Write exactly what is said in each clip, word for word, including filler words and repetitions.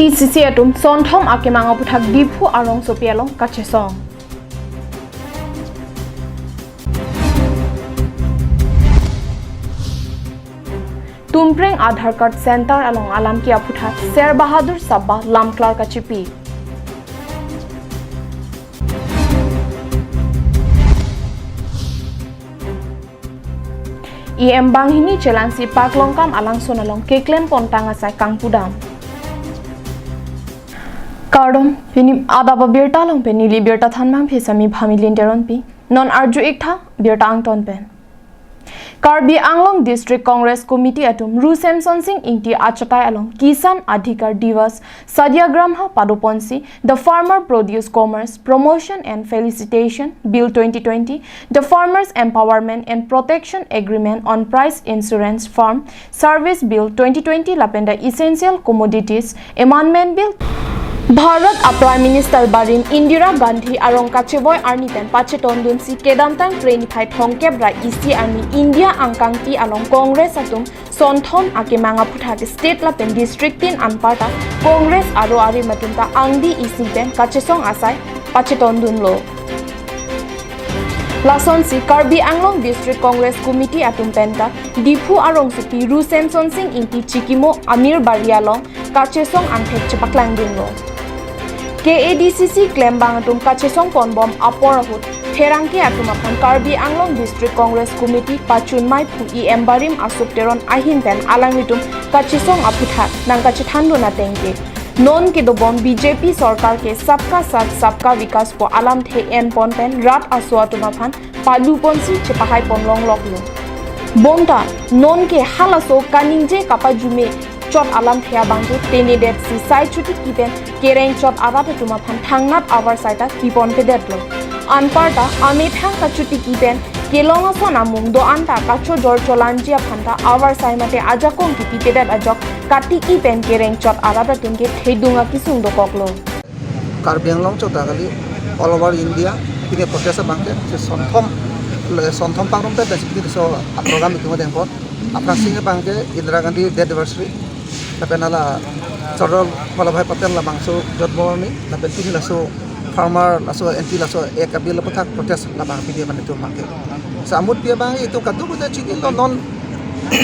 P C C atum sonthom akemang aputhak Diphu arongsopi along kachesong. Tumpreng Aadhaar Card Center along alam ke aputhak Sher Bahadur Sabha lamklar kachipi. E M banghini chelangsi Paklongkam alangsun along keklem pontang asai kangpudam. Kardom, pini adap abirta along pen neli birta thanmang phesami Bhamilin Teronpi. Non arju-ik tha birta angton pen. Karbi Anglong District Congress Committee atum Ru Semson Sing Ingti achatai along Kisan Adhikar Diwas Satyagraham padoponsi The Farmer Produce Commerce Promotion and Felicitation Bill twenty twenty, The Farmers Empowerment and Protection Agreement on Price Insurance Farm Service Bill twenty twenty lapen the Essential Commodities Amendment Bill. Bharat a Prime Minister barim Indira Gandhi arong kachevoi arni pen pachetondunsi kedamtang Phre niphai thomkep ra isi arni India angkangpi along Congress atum sonthom akemang aputhak state lapen district tin anparta Congress aro arim atum ta angdi isi pen kachesong asai pachetondunlo. Lasonsi Karbi Anglong District Congress Committee atum pen ta Diphu arongsopi Ru Semson Sing Ingti chikimo Amir Bari along kachesong angthek chepaklangdunlo. K A D C C klembang atum kachesong ponbom apor ahut pherangke atum aphan Karbi Anglong District Congress Committee pachunmai phu E M barim Ashok Teron ahin pen alanglitum kachesong aputhak nangkachethandun ateng ke, non kedobom B J P sorkar ke Sabka Saath Sabka Vikas pu alamthe enpon pen rat aso atum aphan paluponsi chepahai ponlongloklo. Bonta non ke halaso kaningje kapajume chot alamthe abang ke tenedetsi sai chotiki pen kereng chot arat atum aphan thangnat avarsai ta piponpedetlo. Anparta amethang kachotiki pen kelong ason amung do-an ta kachojor cholanji aphan ta avarsai mate ajakong kipipedet ajok katiki pen kereng chot arat atum ke thedung akisung dokoklo. Karbi Anglong chot ta kali, all over India pini protest abang ke si sonthom, le sonthom pangrumpe pen si pini so program itu ngodeng pon. Aphrang sing abang ke Indira Gandhi death anniversary, lapen hala Sardar Vallabhbhai Patel labangso jonmo arni, lapen pini laso farmer, laso anti, laso ek abil aputhak protest labang pini abang itu abang ke. Samut pi abang itu kadu kadu chini lo non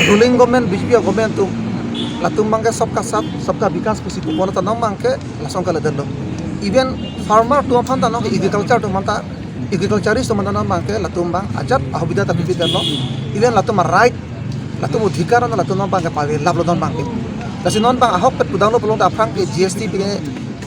ruling government, B J P government atum, latum abang ke Sabka Saath Sabka Vikas pusi pupon ta non abang ke lason kala dalo. Even farmer atum aphan ta non agriculture atum aphan ta, agriculturist atum aphan ta non abang ke latum abang ajat ahobida ta pipi dalo. Even latum a right, latum adhikar non latum non abang ke pavelaplo non abang ke. Lasi non abang ahokpet pudanglo pulote aphrang ke G S T pine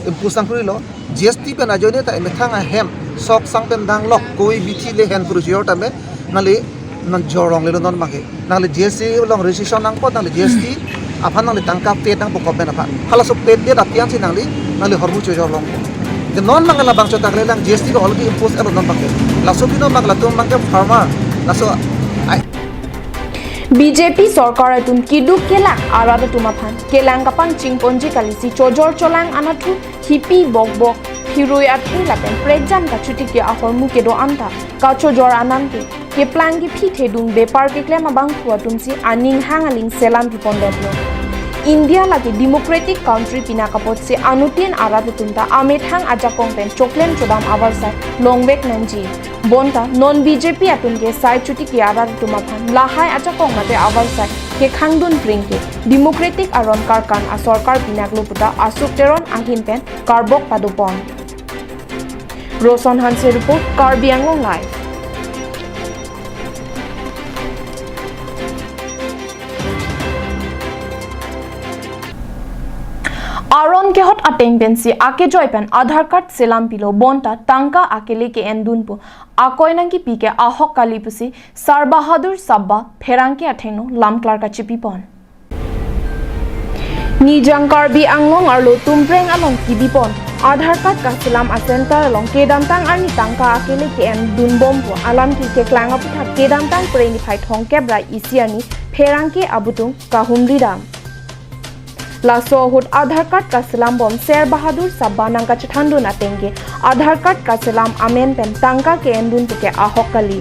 impose nangkrilo. G S T pen ajoine ta emethang ahem sok sang pen danglok koi bithi le hen kuru jor tame nangli nang jorong lelo non abang ke. Nangli G S T along registration nangpo, nangli G S T aphan nangli tangka paid nangpo government aphan. Halaso paid dia apian si nangli, nangli hormu chojor long. Ke non abang labang chot ta kali lang G S T ko already impose elo non abang ke. Laso pino abang latum abang ke farmer. Laso ai B J P sorkar atum keduk kelak arat atum aphan kelang kapangchingponji kalisi chojor cholang anatthu hipi bokbok, phirui athe lapen prekjan kachotiki ahormu kedo-an ta kachojor anam ke keplang kephi thedung bepar keklem abangphu atumsi aning hang aling selam pipondetlo. India lake democratic country pinak apotsi anuttin arat atum ta amethang ajakong pen choklem chodam avarsai longvek nangji. Bonta non B J P atum ke sai chotiki arat atum aphan lahai ajakong mate avarsai kekhangdun pring ke democratic aron karkan asorkar pinaklo puta Ashok Teron ahin pen karbok padopon. Roson Hanse report, Karbi Anglong Live. Aron kehot ateng pensi akejoi pen Aadhaar card selam pilo bonta tangka akele ke-endun pu akoi nangkipi ke ahok kali pusi Sher Bahadur Sabha pherangke athengno lamklar kachipipon. Nijang Karbi Anglong arlo Tumpreng along kibipon Aadhaar card kaselam a-center along kedamtang arni tangka akele ke-endun bom pu alam ke keklang aputhak kedamtang Phre niphai thomkep ra isi arni pherangke abutung kahumri dam. Laso ahut Aadhaar card kaselam bom Sher Bahadur Sabha nangkachethandun ateng ke Aadhaar card kaselam amen pen tangka ke-endun pu ke ahok kali.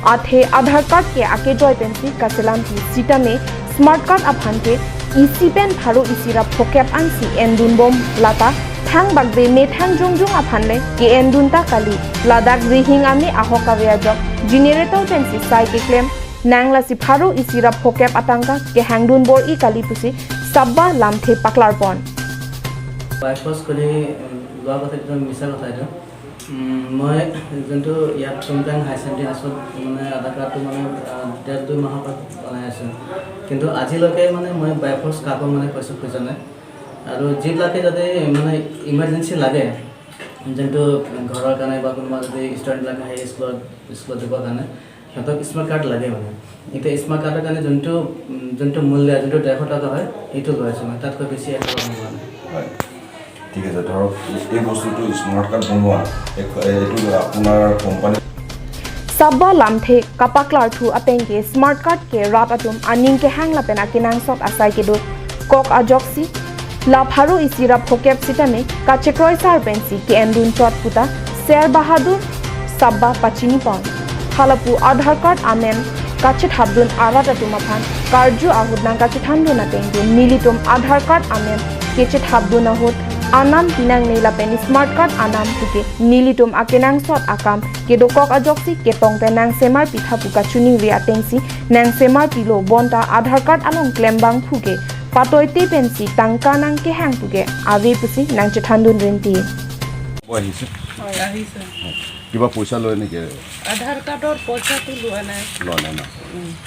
Athe Aadhaar card ke akejoi pensi kaselam pi sitame smart card aphan ke isi pen pharo isi ra phokep ansi endun bom lata thangbak de methang jongjong aphan le ke-endun ta kali, ladak rihing ame ahok ave ajok generator pensi sai keklem nang lasi pharo isi ra phokep atangka kehangdun bor-i kali pusi Sabba Lamthe paklar pon. By force খুলি লোৱা কথা একদম মিছা কথা এইটো। উম, মই যোনটো ইয়াত টুমটাং হাই ছেকেণ্ডেৰী স্কুলত মানে আধাৰ কাৰ্ডটো মানে আহ, ডেৰ দুই মাহৰ পৰা বনাই আছোঁ, কিন্তু আজিলৈকে মানে মই বাই ফৰ্চ কাকো মানে পইচা খোজা নাই। আৰু যিবিলাকে যাতে মানে ইমাৰ্জেঞ্চি লাগে, যোনটো ঘৰৰ কাৰণে বা কোনোবা যদি ষ্টুডেণ্টবিলাক আহে স্কুলত স্কুলত দিবৰ কাৰণে, সিহঁতক স্মাৰ্ট কাৰ্ড লাগে মানে। এতিয়া স্মাৰ্ট কাৰ্ডৰ কাৰণে যোনটো উম, যোনটো মূল্য যোনটো ডেৰশ টকা হয়, সেইটো লৈ আছোঁ মই, তাতকৈ বেছি এশ টকা লোৱা নাই। হয়, ঠিক আছে। ধৰক এই বস্তুটো স্মাৰ্ট কাৰ্ড বনোৱা এক- এইটো আপোনাৰ company Sabba Lamthe kapaklar thu ateng ke smart card ke rat atum aning kehang lapen akenangsot asai kedo kok ajoksi la pharo isi ra phokep sitame kachekroi sar pensi ke-endun chot puta Sher Bahadur Sabba pachini pon. Halapu Aadhaar card amen kachethapdun arat atum aphan karju ahut nang kachethandun ateng dun nelitum Aadhaar card amen kechethapdun ahut anam pinangne lapen smart card anam puke nelitum akenangsot akam kedokok ajoksi ketong pen nang semar pitha pu kachiningri atengsi nang semar pilo, bonta Aadhaar card along klembang puke patoite pensi tangka nang kehang puke ave pusi nang chethandun rinti. আহিছে। হয় আহিছে। কিবা পইচা লয় নেকি? আধাৰ কাৰ্ডৰ পইচাটো লোৱা নাই। লোৱা নাই ন?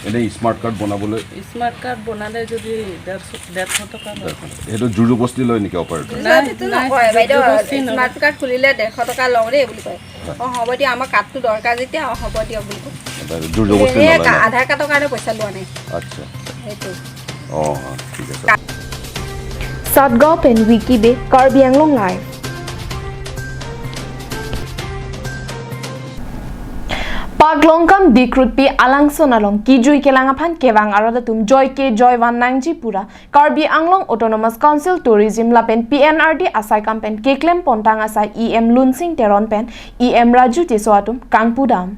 এনেই স্মাৰ্ট কাৰ্ড বনাবলৈ স্মাৰ্ট কাৰ্ড বনালে যদি ডেৰশ ডেৰশ টকা লয়। সেইটো জোৰ জবস্তি লয় নেকি অপাৰেটৰ? নাই, সেইটো নাই, নকয় বাইদেউ। জবৰদস্তি নকৰে। স্মাৰ্ট কাৰ্ড খুলিলে ডেৰশ টকা লওঁ দেই বুলি কয়। অ হ'ব দিয়া, আমাৰ কাৰ্ডটো দৰকাৰ যেতিয়া অ হ'ব দিয়ক বুলি কয়। জোৰ জবস্তি এনে নলয় ন? আধাৰ কাৰ্ডৰ কাৰণে পইচা লোৱা নাই। আচ্ছা। সেইটো অ' অ', ঠিক আছে। Satgaon pen Wiki Bey, Karbi Anglong Live. Paklongkam Dikrutpi Alangsun along kijui kelang aphan kevang arat atum joike joivan nangji pura Karbi Anglong Autonomous Council Tourism lapen P N R D asaikam pen keklem pontang asai E M Lunsing Teron pen E M Raju Tisso atum kangpudam.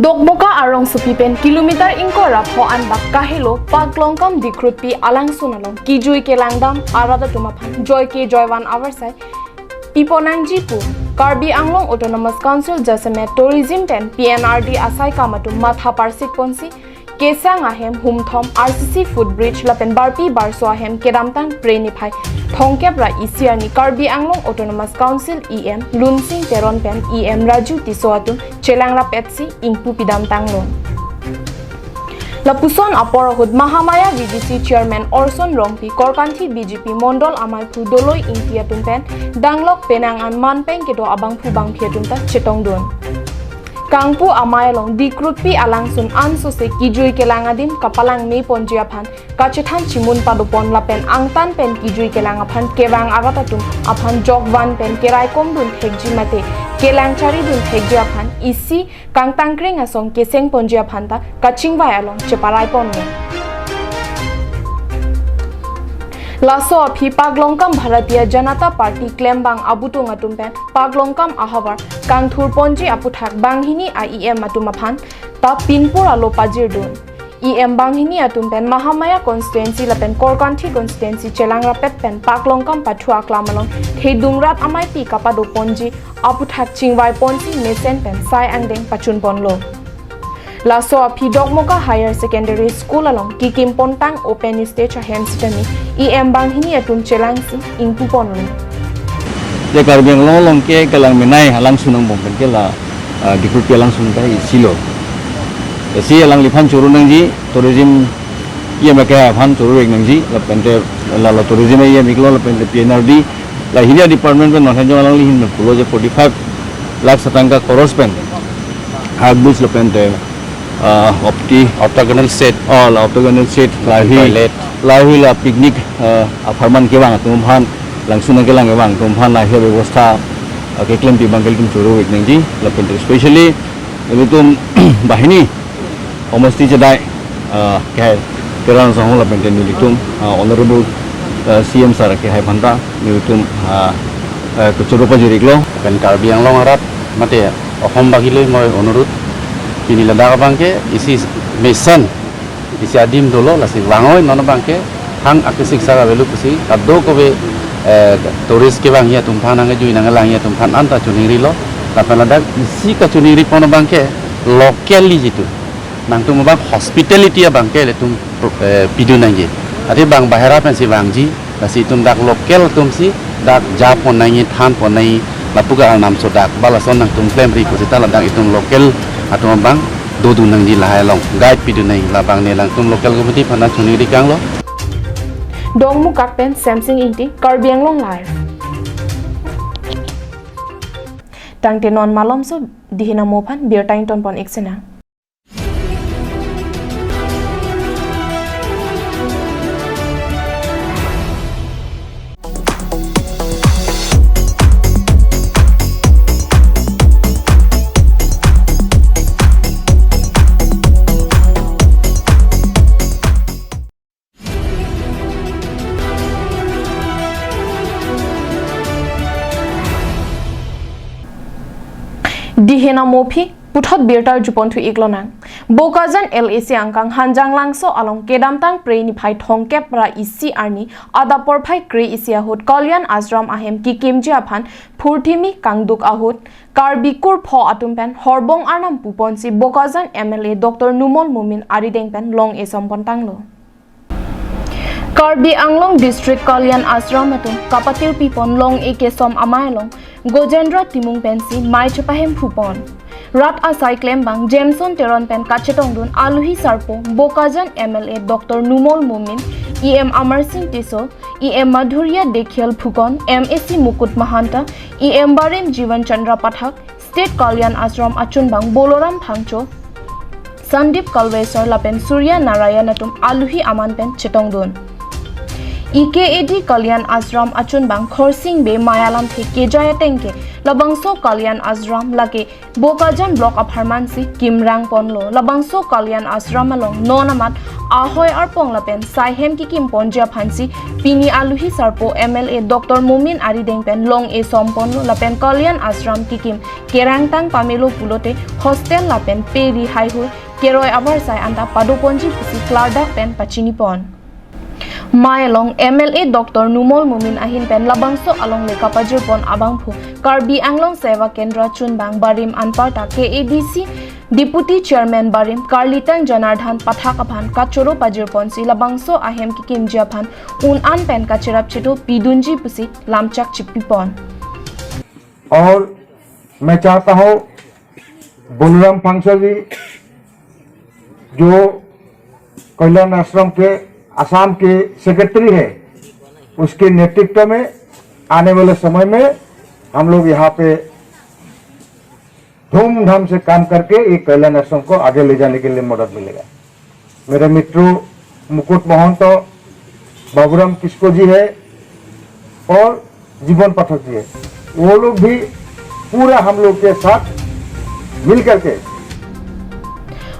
Dokmoka arongsopi pen kilometer ingkoi ra pho anbak kahelo Paklongkam Dikrutpi Alangsun along kijui kelangdam arat atum aphan joike joivan avarsai piponangji pu Karbi Anglong Autonomous Council jasemet Tourism pen P N R D asaikam atum matha parsik ponsi kesang ahem humthom R C C footbridge lapen barpi barso ahem kedamtang Phre niphai thomkep ra isi arni Karbi Anglong Autonomous Council E M Lunsing Teron pen E M Raju Tisso atum chelang rapetsi ingpu pidam tanglo. Lapuson apor ahut Mahamaya V D C Chairman Orson Rongpi, Korkanthi B J P Mondol Amaiphu Doloi Ingti atum pen danglok penang an man peng kedo abangphu bangphi atum ta chetongdun. Kangpu amei along Dikrutpi Alangsun ansose kijui kelang adim kapalang me ponji aphan kachethan chimun padopon lapen angtan pen kijui kelang aphan kevang arat atum aphan jokvan pen keraikom dun thekji mate kelang chari dun thekji aphan isi kangtangkreng asong keseng ponji aphan ta kachingvai along cheparai ponlo. Laso aphi Paklongkam Bharatiya Janata Party klembang abutung atum pen Paklongkam ahavar kangthur ponji aputhak banghini a E M atum aphan ta pinpur alo pajirdun. E M banghini atum pen Mahamaya constituency lapen Korkanthi constituency chelang rapet pen Paklongkam pathu aklam along thedung rat ameipi kapado ponji aputhak chingvai ponsi mesen pen sai angdeng pachun ponlo. Laso aphi Dokmoka Higher Secondary School along kikim pontang open stage ahem sitame E M banghini atum chelangsi ingpu ponlo. Je Karbi Anglong along ke kelang menai Alangsun angbong pen ke la ah, Dikrutpi Alangsun ta isilo. Isi alangliphan choro nangji, tourism E M ke aphan choro vek nangji, lapente la la tourism E M iklo lapente P N R D, la hini a department pen non hajong alangli hin pulo je forty five lakh satangka koros pen. Hak bus lapente ah, opti, Octagonal set, oh, la octagonal set, lahi, toilet. Lahi la picnic ah, apharman kevang atum aphan, langsun kelang kevang atum aphan lahi bebostha ah, keklem pi bang keklem choro vek nangji, lapente specially ilitum banghini homosti chedai ah, kehai Teron asong lapente nelitum ah, Honorable ah, C M sir kehai aphan ta nelitum ah, ah, kechoro pajir-iklo. Pen Karbi Anglong arat mate Osom bagiloi moi onurut pini ladak abangke isi mesen isi adim dolo lasi vangoi non abangke Thang akesik sar avelo pusi, kadokave, eh, tourist kevangji atum aphan, nangkejui nangkelangji atum aphan anta choningrilo. Lapen ladak isi kachoningripon abangke local li jitu. Nangtum abang hospitality abangke ilitum, eh, pidun nangji. Athe bang bahera pensi vangji, lasi itum dak local atumsi dak japon nangji, thanpon nangji, lapu ke arnam so dak, ba lason nangtum klemri pusita ladak itum local atum abang dodun nangji lahai along, guide pidun nangji, labang ne alangtum local committee aphan choningri kanglo. Dongmukak pen Semsing Ingti, Karbi Anglong Live. Tangte non malomso dihin amo aphan birta ingtonpon-ik sinang. Dihin amo aphi puthot birta arjuponthu-ik lonang. Bokajan L A C angkang Hanjanglangso along kedamtang Phre niphai thomkep ra isi arni adap porphai kre-isi ahut Kalyan Ashram ahem kekimji aphan phurthimi kangduk ahut Karbi kur pho atum pen horbong arnam puponsi Bokajan M L A Doctor Numal Momin arideng pen long-e sompontanglo. Karbi Anglong District Kalyan Ashram atum kapatir pipon long-e kesom amei along Gojendra Timung pensi mei chepahemphupon. Rat asai klembang Jameson Teron pen kachetongdun aluhi sarpo Bokajan M L A Doctor Numal Momin, E M Amarsing Tisso, E M Madhurya Dhekial Phukan, M A C Mukut Mahanta, E M Barim Jivan Chandra Pathak, State Kalyan Ashram achunbang Boloram Phangcho, Sandeep Kalveswar lapen Surya Narayan atum aluhi aman pen chetongdun. E K A D Kalyan Ashram achunbang Khorsing Bey mei alamthe kejai atengke labangso Kalyan Ashram lake Bokajan Block apharmansi kimrangponlo. Labangso Kalyan Ashram along non amat ahoi arpong lapen saihem kekimponji aphansi pini aluhi sarpo M L A Doctor Momin arideng pen long-e somponlo lapen Kalyan Ashram kekim kerangtang pamelo pulote hostel lapen pe rihaihui keroi avarsai anta padoponji pusi klardak pen pachinipon. Mei along M L A Doctor Numal Momin ahin pen labangso alongle kapajirpon abangphu Karbi Anglong Seva Kendra chunbang barim anparta K A D C Deputy Chairman barim Karlitang Janardhan Pathak aphan kachoro pajirponsi labangso ahem kekimji aphan un-an pen kacherap cheto pidunji pusi lamchak chipipon. और मैं चाहता हूँ बलराम पांगसा जी जो कल्याण आश्रम के आसाम के सेक्रेटरी है, उसके नेतृत्व में आने वाले समय में हम लोग यहाँ पे धूमधाम से काम करके ये कल्याण आश्रम को आगे ले जाने के लिए मदद मिलेगा। मेरे मित्रों मुकुट महंत, बाबूराम किसको जी है और जीवन पाठक जी है, वो लोग भी पूरा हम लोग के साथ मिल करके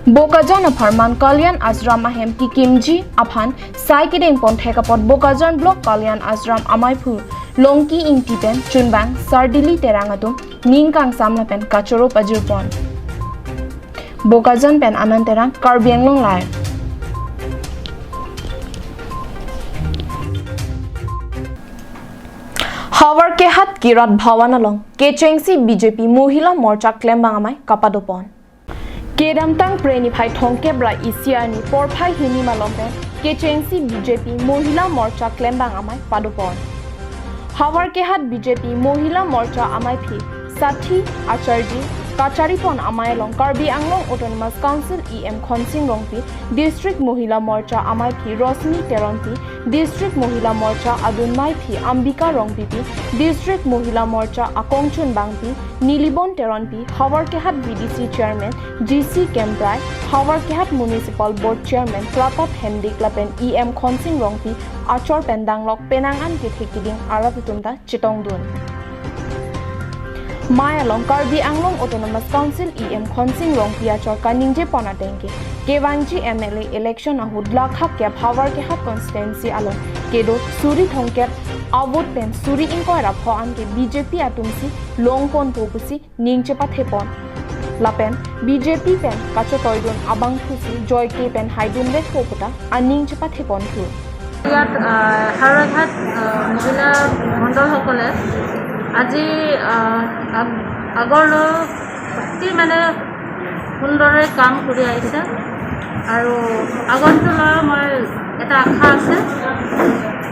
Bokajan apharman Kalyan Ashram ahem kekimji aphan sai kedengpon thek apot Bokajan Block Kalyan Ashram ameiphu Longki Ingti pen chunbang Sardili Terang atum ning kangsam lapen kachoro pajirpon. Bokajan pen Anand Terang, Karbi Anglong Live. Howraghat Kirat Bhawan along kechengsi B J P Mohila Morcha klembang amei kapadopon. Kedamtang Phre niphai thomkep ra isi arni porphai hini malom pen kechengsi B J P Mohila Morcha klembang amei padopon. Howraghat B J P Mohila Morcha ameiphi Sathi Acharjee kacharipon amei along Karbi Anglong Autonomous Council E M Khonsing Rongpi, District Mohila Morcha ameiphi Rosmi Teronpi, District Mohila Morcha adunmeiphi Ambika Rongpipi, District Mohila Morcha akongchunbangpi Nilibon Teronpi, Howraghat V D C Chairman G C Kemprai, Howraghat Municipal Board Chairman Pratap Hendik lapen E M Khonsing Rongpi achor pen danglok penang an kethe kiding arat atum ta chetongdun. Mei along Karbi Anglong Autonomous Council E M Khonsing Rongpi achor kaningjepon atengke kevangji M L A election ahut lakha kep Howraghat constituency along kedo suri thomkep avote pen suri ingkoi ra pho an ke B J P atumsi longponpo pusi ning chepathepon. Lapen B J P pen kachotoidun abangphusi joike pen haidunvekpo puta aning chepatheponthu. ইয়াত আহ, হাওৰাঘাট আহ, মহিলা মণ্ডলসকলে আজি আহ, আগ- আগৰলৈ অতি মানে সুন্দৰে কাম কৰি আহিছে আৰু আগন্তুকলৈ মই এটা আশা আছে,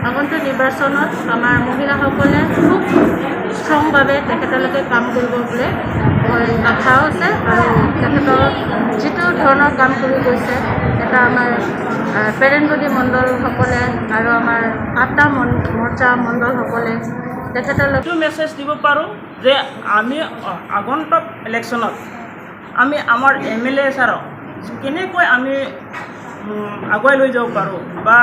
আগন্তুক নিৰ্বাচনত আমাৰ মহিলাসকলে খুব ষ্ট্ৰংভাৱে তেখেতলোকে কাম কৰিব বুলি মই আশাও আছে আৰু তেখেতৰ যিটো ধৰণৰ কাম কৰি গৈছে, এটা আমাৰ আহ, পেৰেংগুটি মণ্ডলসকলে আৰু আমাৰ আঠটা মন- মৰ্চা মণ্ডলসকলে তেখেতলোকে এইটো মেছেজ দিব পাৰোঁ যে আমি আগন্তুক ইলেকশ্যনত আমি আমাৰ এম এল এ ছাৰক কেনেকৈ আমি উম, আগুৱাই লৈ যাব পাৰোঁ বা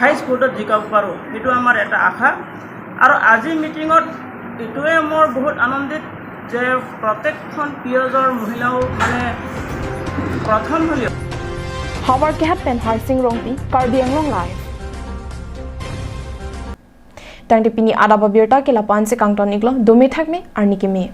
হাইষ্ট ভোটত জিকাব পাৰোঁ, সেইটো আমাৰ এটা আশা। আৰু আজি মিটিঙত এইটোৱে মোৰ বহুত আনন্দিত যে প্ৰত্যেকখন পিয়জৰ মহিলাও মানে প্ৰথম হ'লেও Havar Kehat pen Harsing Rongpi, Karbi Anglong Live. Tangte pini adap abirta ke lapu-an si kangton iklo, dome thakme, arni keme.